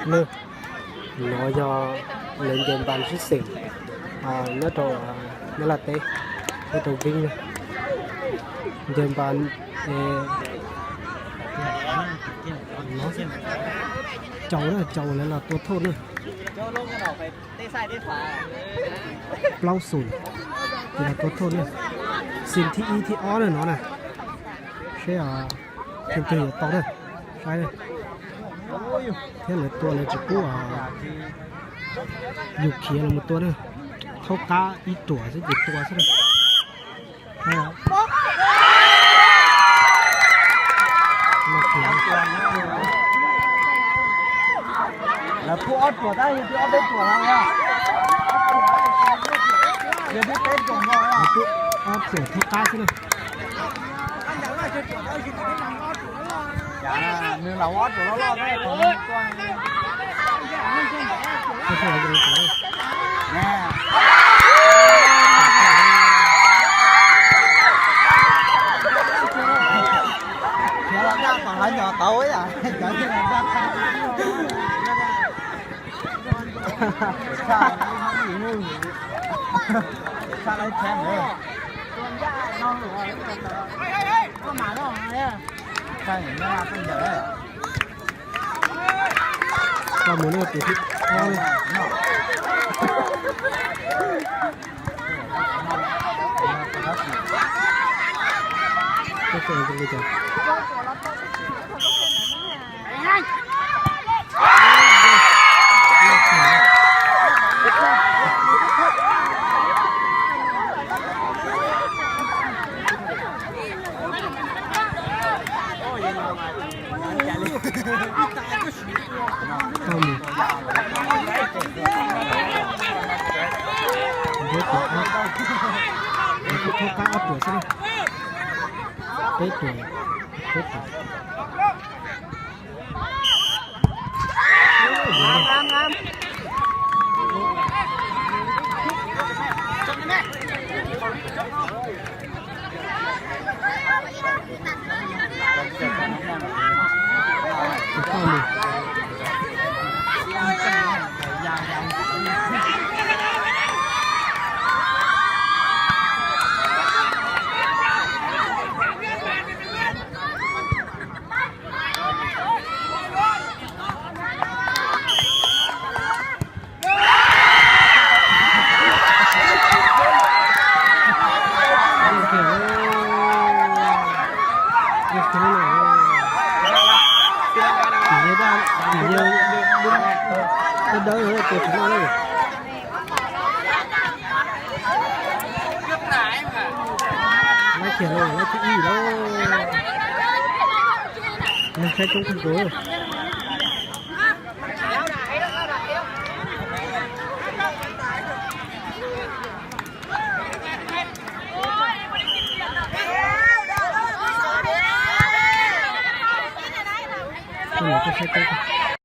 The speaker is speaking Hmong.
Nov yog lawv ncaws npas sib xeem nyob rau Nyab Laj teb, nyob rau Vib. Ncaws npas caum na, caum lawv los tua thauj na. Plaub xum, ces los tua thauj na. Xim thib ib thib ob na no na. Seb thawj twg yuav tau na, saib. Thiab lawv tua lawv tsis pub yus khiav los mus tua na. Thaub qab ib ruam xwb ces tua xwb na. Lawv pub ob ruam tab sis twb ob peb ruam los. Yog twb peb ruam no. Lawv pub ob ruam thaub qab xwb na. Nws los ob ruam loj loj. Khiav los daj tom lawv nyom tau ib yam. Tau mus no tus thib ob. Tau mus. Thaub qab ob ruam xwb na. Peb ruam, peb ruam. Lawv khiav los lawv thib ib lawm. Saib coob kawg nkaus. Saib coob.